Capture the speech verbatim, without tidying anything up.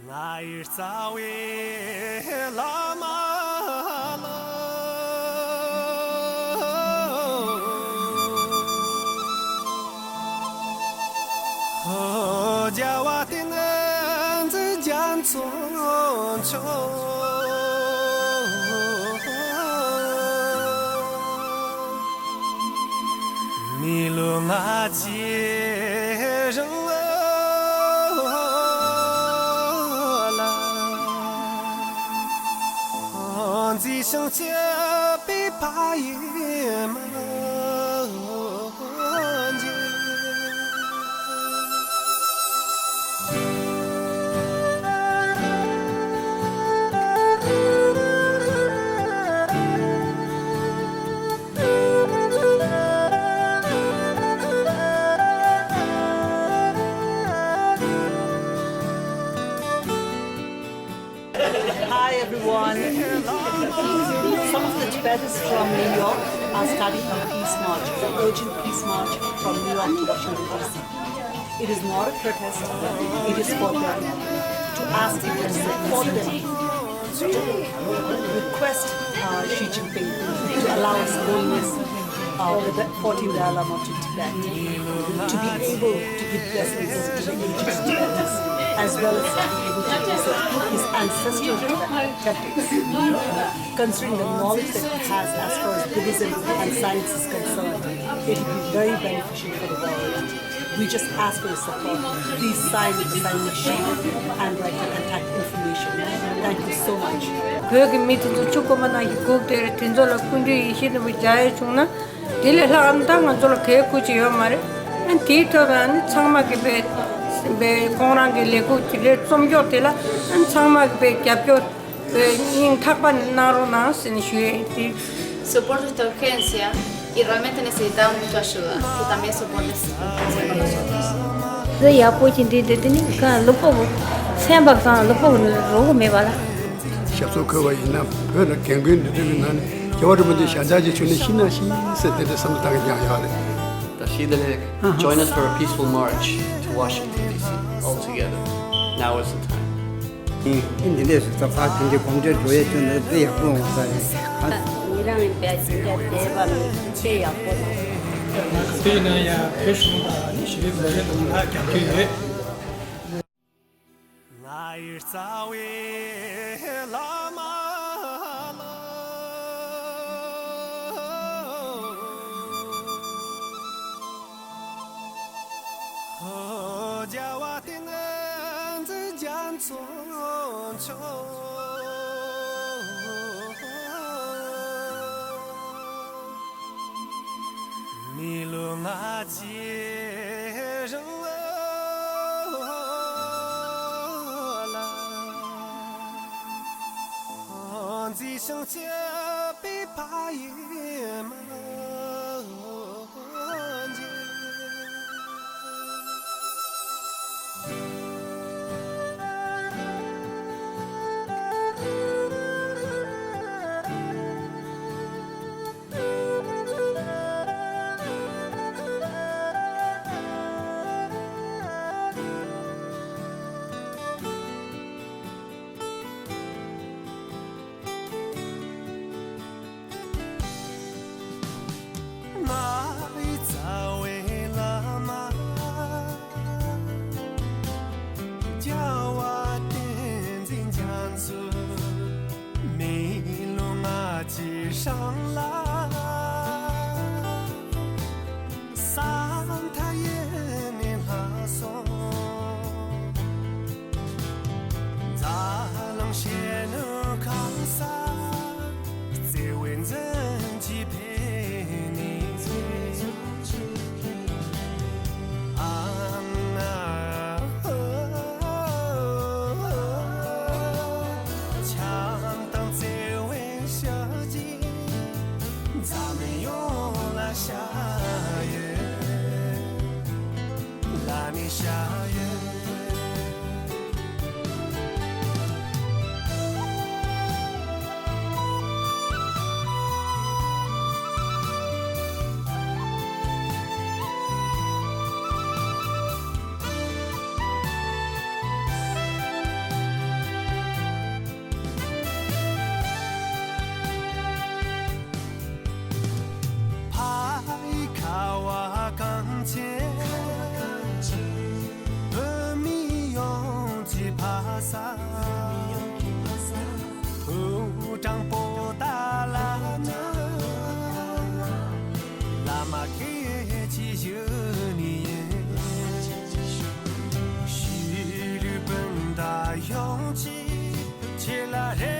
ང་ཡི་རྩ་བའི་བླ་མ་ལ། རྒྱལ་བ་བསྟན་འཛིན་རྒྱ་མཚོ་མཆོག། མི་ལོ་ལྔ་བཅུའི་རིང་ལ། མཛེས་ཤིང་སྐྱིད་པའི་ཕ་ཡུལ་མ་འགྱུར། Hi everyone. Some of the Tibetans from New York are starting a peace march, an urgent peace march from New York to Washington D C. It is not a protest. It is for them, to ask people to support them, to request uh, Xi Jinping to allow us holiness uh, the fourteenth Dalai Lama to Tibet, to be able to give blessings to the aged Tibetans, as well as to be able to visit his ancestral temples. Considering the knowledge that he has as far as Buddhism and science is concerned, it will be very beneficial for the world. We just ask for your support. Please sign the sign machine and write your contact information. Thank you so much. བོད་ཀྱི་མི་དེ་ཚོ་ཆུ་ཁོལ་མ་ནང་བཞིན་སྒུག་བསྡད་རེད། དེ་ཚོ་ལ་སྐུ་མདུན་ཡིད་བཞིན་ནོར་བུ་མཇལ་ཡས་བྱུང་ན། དེ་ལས་ལྷག་ཨ་ནི་ད་ང་ཚོ་ལ་གའི་སྐུ་ཅིག་ཡོད་མ་རེད། ཨ་ནི་དེའི་ཐོག་ལ་ཨ་ནི་ཚང་མ་གི་བས་བས་ཁོང་རང་གི་ལས་ཁུངས་དེ་ལས་རྩོམ་སྐྱོར་དེ་ལ་ཨ་ནི་ཚང་མ་གི་བས་རྒྱབ་སྐྱོར་བས་སྙིང་ཐག་པ་ནས་གནང་རོགས་གནང་ཟེར་ནས་ཞུ་ཡས་དེ། Soporte tu urgencia y realmente necesitamos tu ayuda. Tú también soportes con nosotros. འདི་ཡག་པོ་ཅིག་འདི་འདི་འདི་ནི་གང་ལུག་པོ་གི་སེམས་པ་གང་ལུག་པོ་གི་རོ་གི་མེད་པ་ལ། ཞབས་སོར་འཁོད་པ་ཡིན་ན་བོད་ལ་རྒན་རྒོན་འདི་འདྲ་གི་ནང་ནས་རྒྱལ་བ་རིན་པོ་ཆེ་ཞལ་མཇལ་ཅིག་བྱུང་ན་ཤི་ན་ཤི་ཟེར་དེ་འདྲ་བསམ་བློ་བཏང་གི་ཀྱང་ཡོད་རེད། Tashida Lek, join us for a peaceful march to Washington, D C, all together. Now is the time. ཨིན་ཇི་ནས་སུ་ཚ་ཕ་དེ་འདྲའི་གོམ་བགྲོད་འགྲོ་ཡས་ཅུང་ནི་དཔེ་ཡག་པོ་འོང་ས་རེད། ཉེ་རང་ཡིན་པས་ཅི་འདྲ་བསྡད་པ་མི་དཔེ་ཡག་པོ་འདུག་དེ་ཡིན་ན་ཡང་བོད་གཞུང་དང་ནི་ཞི་བའི་མི་རིགས་དང་ལ་རྒྱབ་སྐྱོར་ཡོད། ང་ཡི་རྩ་བའི་བླ་མ་ལ། རྒྱལ་བ་བསྟན་འཛིན་རྒྱ་མཚོ་མཆོག། མི་ལོ་ལྔ་བཅུའི་རིང་ལ། མཛེས་ཤིང་སྐྱིད་པའི་ཕ་ཡུལ་མ་འགྱུར། ང་ཡི་རྩ་བའི་བླ་མ། རྒྱལ་བ་བསྟན་འཛིན་རྒྱ་མཚོ། མི་ལོ་ལྔ་བཅུའི་སྲང་ལ། ས་མཐའ་ཡས་ནས་ལྷག་སོང་། འཛམ་གླིང་ཤེས་ནུ་ཁང་ས་བརྩེ་བའི་འཛིན་གྱིས་ཕེབས་ནས། ཨང་ཨ་ཧོ། ཆང་དང་བརྩེ་བའི་ཞལ་གྱིས་འཛམ་གླིང་ཡོངས་ལ་ཤར་ཡོད། ལ་ནི་ཤར་ཡོད། བོད་མི་ཡོངས་ཀྱི་ཕ་ས། ཕོ་བྲང་པོ་ཏཱ་ལ་ན། བླ་མ་མཁས་ཀྱི་བཞུགས་ནས། གཤིས་ལུས་སྤུན་ཟླ་ཡོངས་ཀྱི་ཆེད་ལ་རེ།